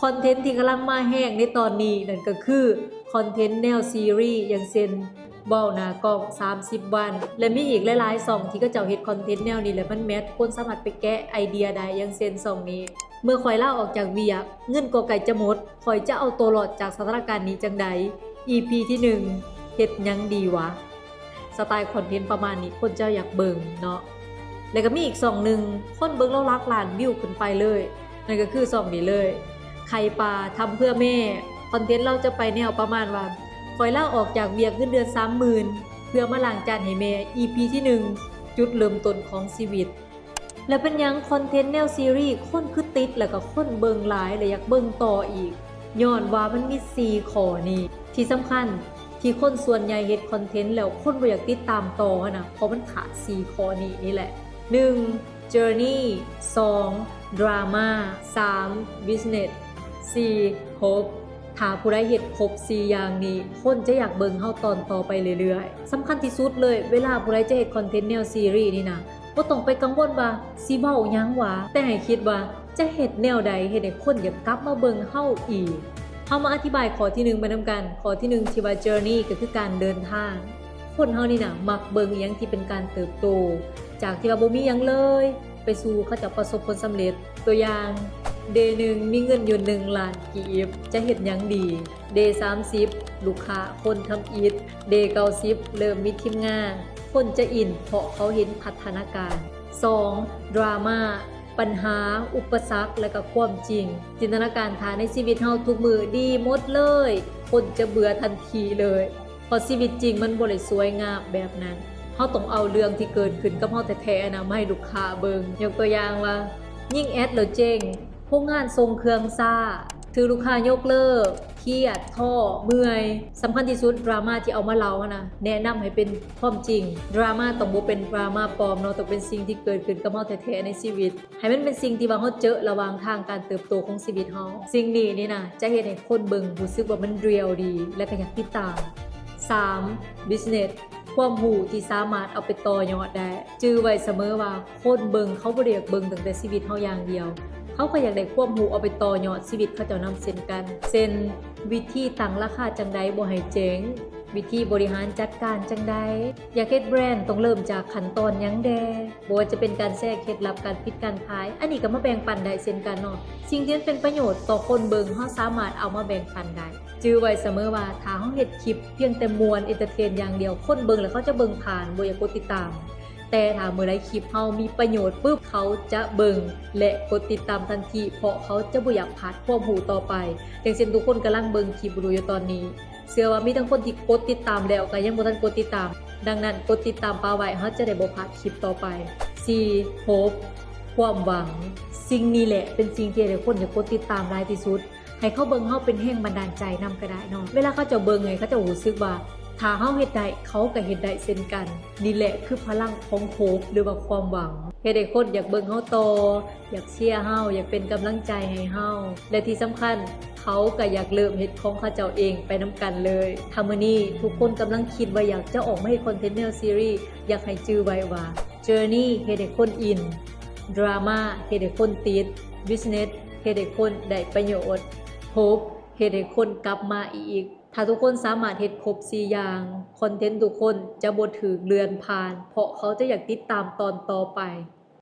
ຄອນເທັນທີ່ກຳລັງມາແຮງໃນຕອນນີ້ ນັ້ນກໍຄືຄອນເທັນແນວຊີຣີ ຢ່າງເຊັ່ນ ເວົ້າໜ້າກ້ອງສາມສິບວັນ ແລະ ມີອີກຫຼາຍໆຊ່ອງທີ່ເຂົາເຈົ້າເຮັດຄອນເທັນແນວນີ້ ແລະ ມັນແມັດ ຄົນສາມາດໄປແກະໄອເດຍໄດ້ ຢ່າງເຊັ່ນຊ່ອງນີ້ ເມື່ອຂ້ອຍລາອອກຈາກວຽກ ເງິນກໍໃກ້ຈະໝົດ ຂ້ອຍຈະເອົາຕົວລອດຈາກສະຖານະການນີ້ຈັ່ງໃດ? ອີພີທີໜຶ່ງ ເຮັດຫຍັງດີຫວາ? ສະໄຕລ໌ຄອນເທັນປະມານນີ້ ຄົນຈະຢາກເບິ່ງເນາະ. ແລະກໍມີອີກຊ່ອງໜຶ່ງ ຄົນເບິ່ງລາວຫຼັກລ້ານວິວຂຶ້ນໄປເລີຍ ນັ້ນກໍຄືຊ່ອງນີ້ເລີຍ ໄຂ່ປາທຳເພື່ອແມ່. ຄອນເທັນລາວຈະໄປແນວປະມານວ່າ ຂ້ອຍລາອອກຈາກວຽກເງິນເດືອນສາມໝື່ນ ເພື່ອມາລ້າງຈານໃຫ້ແມ່ ອີພີທີໜຶ່ງ ຈຸດເລີ່ມຕົ້ນຂອງຊີວິດ. ແລ້ວເປັນຫຍັງຄອນເທັນແນວຊີຣີຄົນຄືຕິດ ແລ້ວກໍຄົນເບິ່ງຫຼາຍ ແລະ ຢາກເບິ່ງຕໍ່ອີກ? ຍ້ອນວ່າມັນມີສີ່ຂໍ້ນີ້ ທີ່ສຳຄັນ ທີ່ຄົນສ່ວນໃຫຍ່ເຮັດຄອນເທັນແລ້ວຄົນບໍ່ຢາກຕິດຕາມຕໍ່ຫັ້ນນະ ເພາະມັນຂາດສີ່ຂໍ້ນີ້ນີ້ແຫຼະ. ໜຶ່ງ ເຈີນີ, ສອງ ດຣາມາ, ສາມ ບິສເນັດ, ສີ່ ໂຮບ. ຖ້າຜູ້ໃດເຮັດຄົບສີ່ຢ່າງນີ້ ຄົນຈະຢາກເບິ່ງເຮົາຕອນຕໍ່ໄປເລື້ອຍໆ. ສຳຄັນທີ່ສຸດເລີຍ ເວລາຜູ້ໃດຈະເຮັດຄອນເທັນແນວຊີຣີນີ້ນະ ບໍ່ຕ້ອງໄປກັງວົນວ່າຊິເວົ້າຫຍັງຫວາ, ແຕ່ໃຫ້ຄິດວ່າຈະເຮັດແນວໃດເຮັດໃຫ້ຄົນຢາກກັບມາເບິ່ງເຮົາອີກ. ເຮົາມາອະທິບາຍຂໍ້ທີໜຶ່ງໄປນຳກັນ. ຂໍ້ທີໜຶ່ງທີ່ວ່າເຈີນີ ກໍຄືການເດີນທາງ. ຄົນເຮົານີ້ນະ ມັກເບິ່ງອີ່ຫຍັງທີ່ເປັນການເຕີບໂຕ ຈາກທີ່ວ່າບໍ່ມີຫຍັງເລີຍ ໄປສູ່ເຂົາເຈົ້າປະສົບຜົນສຳເລັດ. ຕົວຢ່າງ ເດໜຶ່ງມີເງິນຢູ່ໜຶ່ງລ້ານກີບ ຈະເຮັດຫຍັງດີ? ເດສາມສິບ ລູກຄ້າຄົນທຳອິດ. ເດເກົ້າສິບ ເລີ່ມມີທີມງານ. ຄົນຈະອິນເພາະເຂົາເຫັນພັດທະນາການ. ສອງ ດຣາມາ ບັນຫາ, ອຸປະສັກ ແລະ ກໍຄວາມຈິງ. ຈິນຕະນາການຖ້າໃນຊີວິດເຮົາທຸກມື້ດີໝົດເລີຍ ຄົນຈະເບື່ອທັນທີເລີຍ. ເພາະຊີວິດຈິງມັນບໍ່ໄດ້ສວຍງາມແບບນັ້ນ. ເຮົາຕ້ອງເອົາເລື່ອງທີ່ເກີດຂຶ້ນກັບເຮົາແທ້ໆນະມາໃຫ້ລູກຄ້າເບິ່ງ. ຍົກຕົວຢ່າງວ່າ ຍິງແອັດແລ້ວເຈັງ, ໂຮງງານສົ່ງເຄື່ອງຊ້າ, ຖືກລູກຄ້າຍົກເລີກ, ຄຽດ, ທໍ້, ເມື່ອຍ. ສຳຄັນທີ່ສຸດ ດຣາມາທີ່ເອົາມາເລົ່າຫັ້ນນະ ແນະນຳໃຫ້ເປັນຄວາມຈິງ. ດຣາມາຕ້ອງບໍ່ເປັນດຣາມາປອມເນາະ, ຕ້ອງເປັນສິ່ງທີ່ເກີດຂຶ້ນກັບເຮົາແທ້ໆໃນຊີວິດ. ໃຫ້ມັນເປັນສິ່ງທີ່ວ່າເຮົາເຈີລະຫວ່າງທາງການເຕີບໂຕຂອງຊີວິດເຮົາ. ສິ່ງນີ້ນີ້ນະ ຈະເຮັດໃຫ້ຄົນເບິ່ງຮູ້ສຶກວ່າມັນຣຽວດີ ແລະ ກໍຢາກຕິດຕາມ. ສາມ ບິສເນັດ ຄວາມຮູ້ທີ່ສາມາດເອົາໄປຕໍ່ຍອດໄດ້. ຈື່ໄວ້ສະເໝີວ່າຄົນເບິ່ງເຂົາບໍ່ໄດ້ຢາກເບິ່ງຕັ້ງແຕ່ຊີວິດເຮົາຢ່າງດຽວ, ເຂົາກໍຢາກໄດ້ຄວາມຮູ້ເອົາໄປຕໍ່ຍອດຊີວິດເຂົາເຈົ້ານຳເຊັ່ນກັນ. ເຊັ່ນ ວິທີຕັ້ງລາຄາຈັ່ງໃດບໍ່ໃຫ້ເຈັງ, ວິທີບໍລິຫານຈັດການຈັ່ງໃດ, ຢາກເຮັດແບຣນຕ້ອງເລີ່ມຈາກຂັ້ນຕອນຫຍັງແດ່. ບໍ່ວ່າຈະເປັນການແຊເຄັດລັບການປິດການຂາຍ, ອັນນີ້ກໍມາແບ່ງປັນໄດ້ເຊັ່ນກັນເນາະ. ສິ່ງທີ່ມັນເປັນປະໂຫຍດຕໍ່ຄົນເບິ່ງ ເຮົາສາມາດເອົາມາແບ່ງປັນໄດ້. ຈື່ໄວ້ສະເໝີວ່າ ຖ້າເຮົາເຮັດຄລິບພຽງແຕ່ມ່ວນ ເອັນເຕີເທນຢ່າງດຽວ, ຄົນເບິ່ງແລ້ວເຂົາຈະເບິ່ງຜ່ານ ບໍ່ຢາກກົດຕິດຕາມ. ແຕ່ຖ້າເມື່ອໃດຄລິບເຮົາມີປະໂຫຍດປຶບ ເຂົາຈະເບິ່ງ ແລະ ກົດຕິດຕາມທັນທີ ເພາະເຂົາຈະບໍ່ຢາກພາດຄວາມຮູ້ຕໍ່ໄປ. ຢ່າງເຊັ່ນ ທຸກຄົນກຳລັງເບິ່ງຄລິບຢູ່ຕອນນີ້ ເຊື່ອວ່າມີທັງຄົນທີ່ກົດຕິດຕາມແລ້ວ ກໍຍັງບໍ່ທັນກົດຕິດຕາມ. ດັ່ງນັ້ນ ກົດຕິດຕາມປະໄວ້ ເຮົາຈະໄດ້ບໍ່ພາດຄລິບຕໍ່ໄປ. ສີ່ ໂຮບ ຄວາມຫວັງ. ສິ່ງນີ້ແຫຼະເປັນສິ່ງທີ່ຫຼາຍຄົນຢາກກົດຕິດຕາມຫຼາຍທີ່ສຸດ. ໃຫ້ເຂົາເບິ່ງເຮົາເປັນແຮງບັນດານໃຈນຳກໍໄດ້ເນາະ. ເວລາເຂົາເຈົ້າເບິ່ງ ໃຫ້ເຂົາເຈົ້າຮູ້ສຶກວ່າ ຖ້າເຮົາເຮັດໄດ້ ເຂົາກໍເຮັດໄດ້ເຊັ່ນກັນ. ນີ້ແຫຼະຄືພະລັງຂອງໂຮບ ຫຼືວ່າຄວາມຫວັງ. ເຮັດໃຫ້ຄົນຢາກເບິ່ງເຮົາຕໍ່, ຢາກເຊຍເຮົາ, ຢາກເປັນກຳລັງໃຈໃຫ້ເຮົາ ແລະ ທີ່ສຳຄັນ ເຂົາກໍຢາກເລີ່ມເຮັດຂອງເຂົາເຈົ້າເອງໄປນຳກັນເລີຍ. ຖ້າມື້ນີ້ທຸກຄົນກຳລັງຄິດວ່າຢາກຈະອອກມາເຮັດຄອນເທັນແນວຊີຣີ, ຢາກໃຫ້ຈື່ໄວ້ວ່າ ເຈີນີ ເຮັດໃຫ້ຄົນອິນ, ດຣາມາ ເຮັດໃຫ້ຄົນຕິດ, ບິສເນັດ ເຮັດໃຫ້ຄົນໄດ້ປະໂຫຍດ, ໂຮບ ເຮັດໃຫ້ຄົນກັບມາອີກ. ຖ້າທຸກຄົນສາມາດເຮັດຄົບສີ່ຢ່າງ, ຄອນເທັນທຸກຄົນຈະບໍ່ຖືກເລື່ອນຜ່ານ, ເພາະເຂົາຈະຢາກຕິດຕາມຕອນຕໍ່ໄປ.